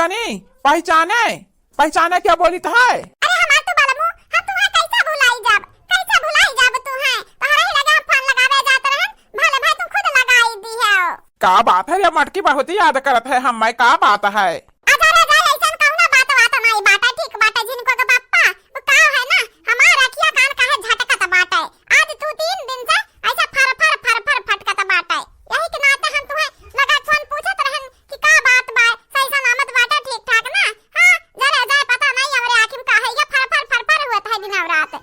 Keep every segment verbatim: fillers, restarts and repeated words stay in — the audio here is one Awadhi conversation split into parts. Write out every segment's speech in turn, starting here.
नहीं, पहचाने, पहचाने क्या बोलित है? अरे हमार तो बलमू, हम तुहैं कैसे भुलाई जाब, कैसे भुलाई जाब तुहैं? तोहरे ही लगे हम फोन लगावे जात रहन, भले भाई तू खुद लगाई दिहो। का बात है रे मटकी, बहुत ही याद करत है हम, मैं का बात है? अरे रे, ऐसन कहूँ ना, बात, बात नाई बाटे, ठीक बाटे, झिनको के पप्पा, वो का है ना, हमार अखिया कान काहे झटकत बाटे। आज तू तीन दिन से ऐसा फर, फर, फर, फर फटकत बाटे। यही के नाते हम तुहैं लगा फोन पूछत रहन कि का बात बा, सही सलामत बाटे, ठीक ठाक ना? हाँ, जरे जाए पता नहीं, हमरे आँखी में का है, ये फर, फर, फर, फर होत है दिन और रात।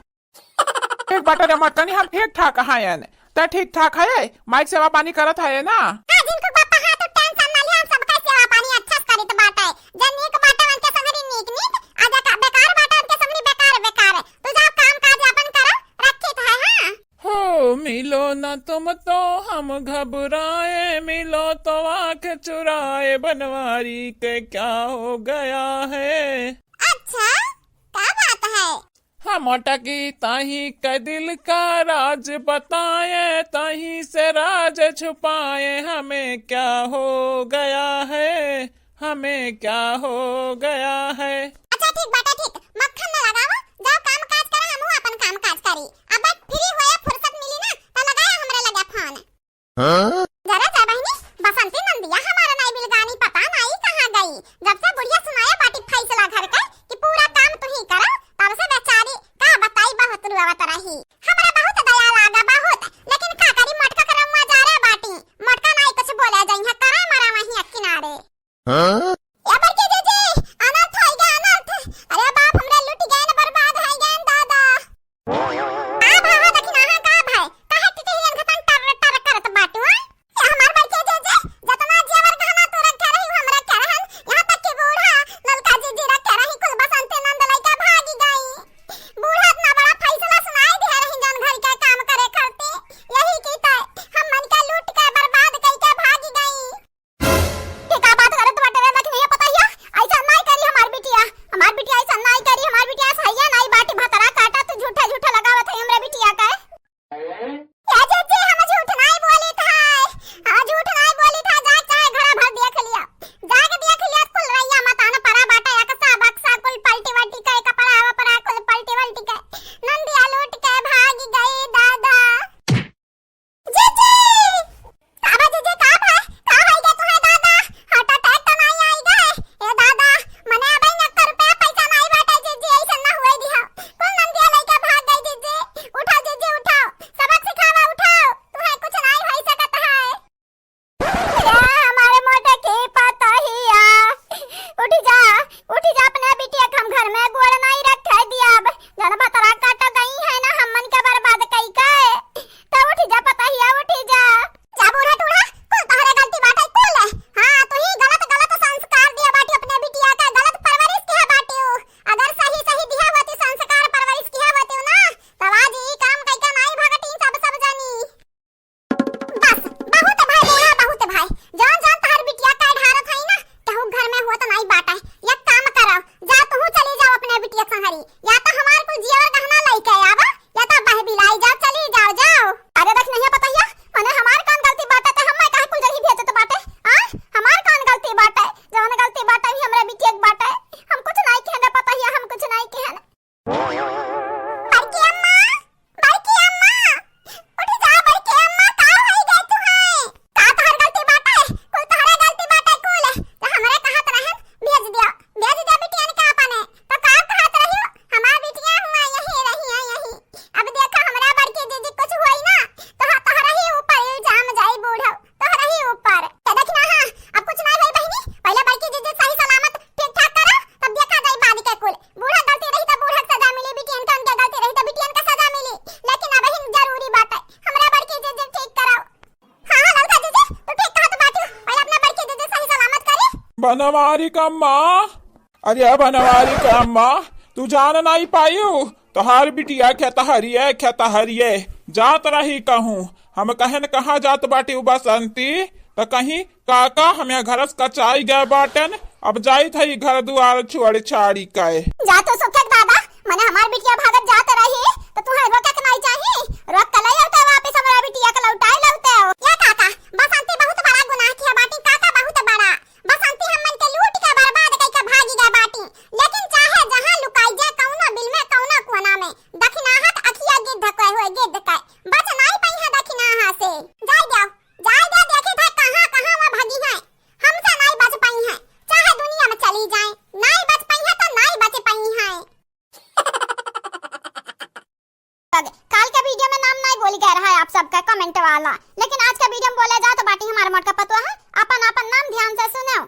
ठीक बाटे रे मटकनी, हम ठीक ठाक हयन। तै ठीक ठाक है? माई के सेवा पानी करत है ना? हाँ, झिनको के पप्पा, हाँ, तू tension ना लिया, हम सबका सेवा पानी अच्छा से करित बाटे। जे नीक बाटे उनके संगरी नीक नीक, आ जे का-, बेकार बाटे उनके संगरी बेकार बेकार। तू जाओ काम काज अपन करो, रखित है, हाँ? हो, मिलो ना तुम तो हम घबराए, मिलो तो आँख चुराए, बनवारी के क्या हो गया है? अच्छा, का बात है? हम अटकी ताही के दिल का राज बताए, ताही से राज छुपाए, हमें क्या हो गया है, हमें क्या हो गया है। अच्छा ठीक बाटे, ठीक, मक्खन न लगावा, जाओ काम काज करा, हमहू अपन काम काज करी। अब free होए फुर्सत मिली ना, तो लगाया हमरे लगे फोन। हाँ? जरा जा बहिनी, बसंती नंदिया हमार नाई बिलगानी, पता नाई कहाँ गई। जब से बुढ़िया सुनाए बाटी फैसला घर के कि पूरा काम तू ही करो, तब से बेचारी का बताई, बहुत रुआवत रही। हमरा बहुत दया लागा, बहुत, लेकिन का करी, मोटका करमुआ जा रे बाटी, मोटका नाई कुछ बोले जइहा, करे मरा वहीं एक किनारे। हाँ? ए बड़के जीजी, अनर्थ होई गए, अनर्थ। अरे बाप, हमरा लूट गए न, बर्बाद होई गए न, दादा। का भा हो दखिनहा, का भा? काहे टिटहियन खतन टर टर करत बाटू, हैं? ए हमार बड़के जीजी, जतना जेवर गहना तू रखे रही, हमरा के रहन, यहाँ तक कि बूढ़ा ललका जीजी रखे रही, कुल बसंती नंद लइका भागी गई। बूढ़ा इतना बड़ा फैसला सुनाई दे रही, जौन घर के काम करे खातिर, यही की तय हम मन के लूट के बर्बाद कई के भागी गई। के का बात करत बाटे रे, लखिया पतहिया? ऐसा नाई करी हमार बिटिया, हमार बिटिया ऐसा नाई करी, हमार बिटिया सहिया नाई बाटी, भतरा काटा, तू झूठे झूठे लगावत है हमरे बिटिया का। ए जीजी, हम झूठ नाई बोली था, हम झूठ नाई बोली था, जा चाहे घरा भर देख लिया, जाके देख लिया, कुल रैया मतान परा बाटा, अकसा बक्सा कुल पलटी वलटी के, कपड़ा वपड़ा कुल पलटी वलटी के, नंदिया लूट के भागी गई दादा। जीजी! का बा जीजी, का भा? का होई गे तुहे दादा? Heart attack तो नाई आई गे? ए दादा, मने अबे एक रुपया पैसा नाई बाटे जीजी, ऐसन ना हुए दिहा। कुल नंदिया लइका भाग गई जीजी। उठाओ जीजी, उठाओ। सबक सिखावा, उठाओ। तुहे कुछ नाई होई सकत है। ए हमारे मोटे की पतहिया। उठी जा, उठी जा, अपने बिटिया के हम घर में गोड़ नाई रखे दिया। अब जन भतरा काटा गई है ना, हमन के बर्बाद कई के। तो उठी जा पतहिया, उठी जा। जा बूढ़ा टूढ़ा, कुल तोहरे गलती बाटे, कुल। हाँ, तू ही गलत, गलत संस्कार दिया बाटी अपने बिटिया का, गलत परवरिश किया बाटी उ। अगर सही, सही दिया होती संस्कार, परवरिश किया होती ना, तब आज ई काम कई के नाई भगती सब, सब जनी। बस, बहुत भाई बूढ़ा, बहुत भाई। जौन जौन तोहर बिटिया का ढारत हई ना, केहू घर में होत नाई बाटे। एक काम करो, जा तुहू चली जाओ अपने बिटिया संहरी। या तो हमार कुल जेवर गहना लइके आवा, या तो बह बिलाई जाओ, चली जाओ, जाओ। अरे देख नहीं पतहिया, मने हमार कौन गलती बाटे, ते हम्मे काहे कुल जगह भेजत बाटे? आ? हमार कौन गलती बाटे? जौन गलती बाटे, ही हमरे बिटिया के बाटे। हम कुछ नाई कहन रे पतहिया, हम कुछ नाई कहन। बड़की अम्मा, बड़की अम्मा, उठ जा बड़की अम्मा, का होई गए तुहे? का तोहर गलती बाटे? कुल तोहरे गलती बाटे कुल। तो हमरे कहत रहन, भेज दिया, भेज दिया बिटियन के अपने। तो का कहत रही? हमार बिटिया हुआ यही रही है, यही। अब देखा हमरा बड़की जीजी कुछ होई ना, तो ह-, तोहरे ही ऊपर इल्जाम जाई बूढ़ा। तोहरे ही ऊपर। ए देखी ना, हाँ, अब कुछ ना होई बहिनी, पहले बड़की जीजी सही सलामत ठीक ठाक करा, तब देखा जाई बाद के कुल। बूढ़ा गलती रही तो बूढ़ा के सजा मिली, बिटियन के उनके गलती रही तो बिटियन के सजा मिली, लेकिन अबहिन जरूरी बाटे, हमरा बड़की जीजी ठीक कराओ। हाँ, हाँ, ललका जीजी, तू ठीक कहत बाटू, पहले अपना बड़की जीजी सही सलामत करी। बनवारी का माँ, अरे बनवारी का अम्मा, तू जान नाई पायू? तोहार बिटिया खेतहरिये, खेतहरिये जात रही कहूँ। हम कहन कहाँ जात बाटी उ बसंती, त कहीं काका हमें घर से कचाई गए बाटन। अब जाइत हई घर दुआर छोड़ छाड़ी के। जा तू सुखे के दादा, मने हमार बिटिया भागत जात रही, त तुहे रोके के नाई चाही? रोक के ले आउते वापस हमरा बिटिया के लौटाए लौते हो। या काका, बसंती बहुत बड़ा गुनाह किया बाटी, काका बहुत बड़ा। बसंती हमन के लूट के बर्बाद कई ला, लेकिन आज का वीडियो में बोले जात बाटी हमार मोटका पतोहा, आपन आपन नाम ध्यान से सुनो।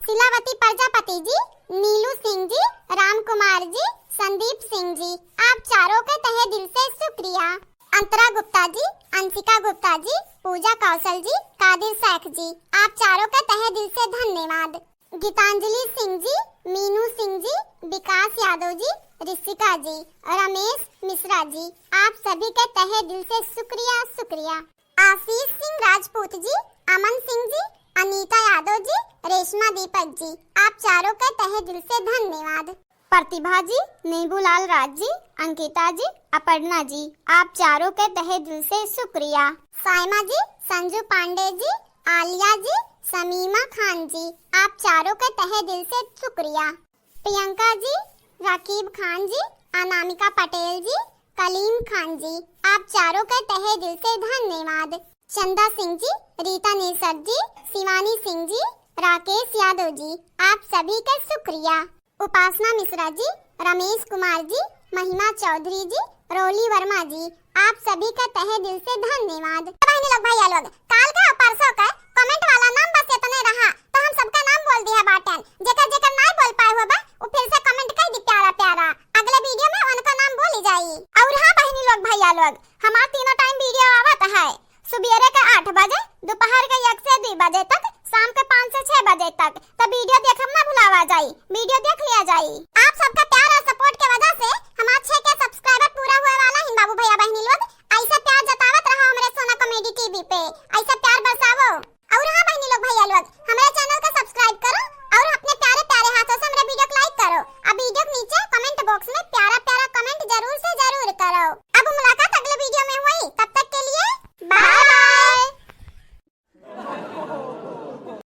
सिलावती प्रजापति जी, नीलू सिंह जी, राम कुमार जी, संदीप सिंह जी, आप चारों के तहे दिल से शुक्रिया। अंतरा गुप्ता जी, अंशिका गुप्ता जी, पूजा कौशल जी, कादिर शेख जी, आप चारों के तहे दिल से धन्यवाद। गीतांजलि सिंह जी, मीनू सिंह जी, विकास यादव जी, ऋषिका जी, रमेश मिश्रा जी, आप सभी के तहे दिल से शुक्रिया, शुक्रिया। आशीष सिंह राजपूत जी, अमन सिंह जी, अनीता यादव जी, रेशमा दीपक जी, आप चारों के तहे दिल से धन्यवाद। प्रतिभा जी, नींबूलाल राज जी, अंकिता जी, अपर्णा जी, आप चारों के तहे दिल से शुक्रिया। सायमा जी, संजू पांडे जी, आलिया जी, समीमा खान जी, आप चारों के तहे दिल से शुक्रिया। प्रियंका जी, रकीब खान जी, अनामिका पटेल जी, कलीम खान जी, आप चारों के तहे दिल से धन्यवाद। चंदा सिंह जी, रीता नेसर जी, शिवानी सिंह जी, राकेश यादव जी, आप सभी के शुक्रिया। उपासना मिश्रा जी, रमेश कुमार जी, महिमा चौधरी जी, रोली वर्मा जी, आप सभी के तहे दिल से धन्यवाद। बहिनी लोग, भैया लोग, काल का और परसों का comment वाला नाम बस इतने रहा, तो हम सबका नाम बोल दिया बाटन। जेकर जेकर नाई बोल पाए हो बा, उ फिर से comment कर दी प्यारा प्यारा, अगले वीडियो में उनका नाम बोली जाई। और हाँ बहिनी लोग, भैया लोग, हमार तीनों टाइम वीडियो आवत है, सुबेरे के आठ बजे, दोपहर के एक से दो बजे तक, शाम के पाँच से छह बजे तक। तो वीडियो देखब ना भुलावा जाई, वीडियो देख लिया जाई।